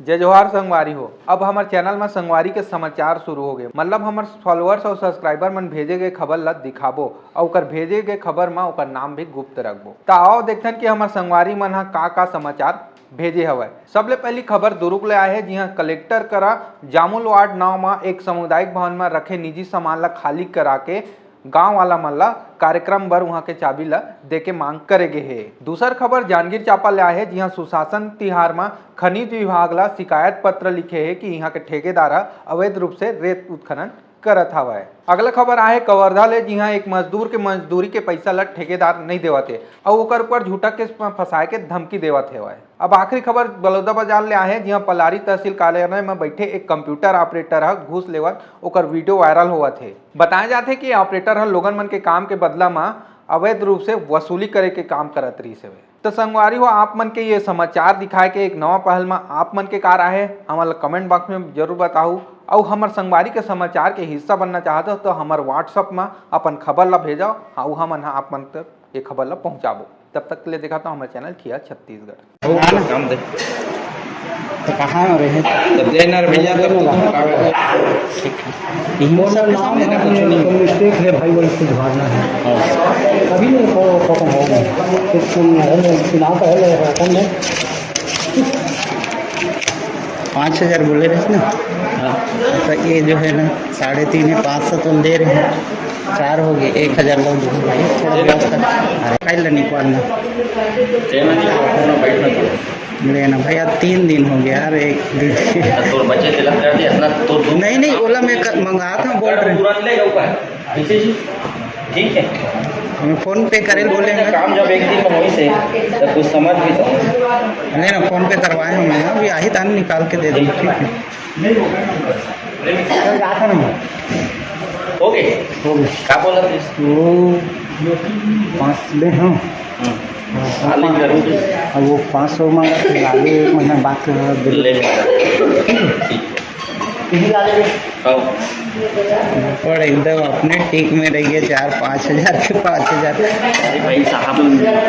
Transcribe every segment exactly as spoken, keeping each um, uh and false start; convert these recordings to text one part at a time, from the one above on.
जय जोहार संगवारी हो। अब हमर चैनल म संगवारी के समाचार शुरू हो गए, मतलब हमर फॉलोअर्स और सब्सक्राइबर मन भेजे गए खबर ला दिखाबो और ओकर भेजे गए खबर म ओकर नाम भी गुप्त रखबो। त आओ देखथन कि हमर संगवारी मन ह का का समाचार भेजे हवय। सबले पहली खबर दुरुग ले आए हे, जिहां कलेक्टर करा जामुल वार्ड नाव म एक सामुदायिक भवन म रखे निजी सामान ला खाली करा के गांव वाला मन ला कार्यक्रम बर उहां के चाबी ला देके मांग करे गे हे। दूसर खबर जांजगीर चांपा ले आए हे, जिहां सुशासन तिहार म खनिज विभाग ला शिकायत पत्र लिखे हे कि इहां के ठेकेदार ह अवैध रूप से रेत उत्खनन करत हवय। अगला खबर आहे कवर्धा ले, जिहां एक मजदूर के मजदूरी के पैसा ला ठेकेदार नहीं देवत हे अउ ओकर ऊपर झूठा केस म फंसाए के धमकी देवत हेवय। अब आखिरी खबर बलौदाबाजार ले आहे, जिहां पलारी तहसील कार्यालय म बैठे एक कंप्यूटर ऑपरेटर ह घूस लेवत ओकर वीडियो वायरल होवत हे। बताया जात हे कि ऑपरेटर ह लोगन मन के काम के बदला म अवैध रूप से वसूली करे के काम करत रहिस हवे। त संगवारी हो, आप मन के ये समाचार दिखाए के एक नवा पहल म आप मन के का राय हे, हमन ला कमेंट बॉक्स में जरूर बताहू। अउ हमर संगवारी के समाचार के हिस्सा बनना चाहत हो, तो हमर WhatsApp म अपन खबर ला भेजव, अउ हमन ह आप मन तक ये खबर ला पहुंचाबो। तब तक के लिए देखा तो हमर चैनल ठिया छत्तीसगढ़। काम दे। तो कहाँ रहे? तो देना रे भैया, तब तो तुम कागज। ठीक है। यही मोर सब के नाम सामने है ना, ना, कुछ नहीं। कोई मिस्टेक है भाई, वही सुधारना है। हाँ। अभी नहीं, को, को, को, को, कुछ नहीं है, चुनाव का है, रकम है। पाँच हजार बोले रहे ना। हाँ। तो ये जो है ना, साढ़े तीन है, पाँच सौ तुम दे रहे हैं, चार हो गए, एक हजार लो जो है, थोड़ा व्यवस्था। अरे, काहे ला निकालना? लेना नहीं, अपना बैठना था। लेना भाई, आज तीन दिन हो गया यार, एक दिन। तोर बच्चे तिलक कर दिया, इतना तोर नहीं, नहीं, ओला मैं कर, मंगा था, बोल रहे हैं। तुरंत ले लो का? ठीक है। हमें फोन पे करे बोले हैं। काम जब एक दिन में होई से, तो कुछ समझ भी तो। नहीं ना, फोन पे करवाए हम हैं, अभी आही तान निकाल के दे देंगे, ठीक है। चल, जाता नहीं। हो गए? हो गए। का बोला थे? वो पाँच ले हम। हम्म। हाँ, आलू पाँच, जरूर। अब वो पाँच सौ मांगा था, आलू एक महीना बाद कर दे। ले लेना। ठीक है। ठीक है। यही ला ले। हाँ। पर एकदम अपने टिक में रहिए, चार पाँच हजार के पाँच हजार। अरे भाई साहब,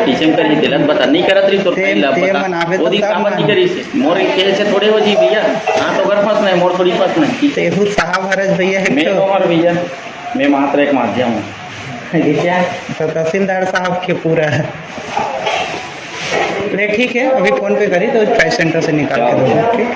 पीछे में करी दिलन बता, नहीं करत रही तो ते, पहला ते बता। बनावे वो तो दिन तब काम ना। नहीं करी से। मोर कहे से थोड़े हो जी भैया, हाँ तो घर फंसना है, मोर थोड़ी फंसना है। तेहू साहब हरज भैया है मैं तो। तो हर भैया, मैं मात्र एक माध्यम हूँ। देखिए। तो तहसीलदार साहब के पूरा। ले ठीक है, अभी फोन पे करी तो कैश सेंटर से निकाल के दो, ठीक।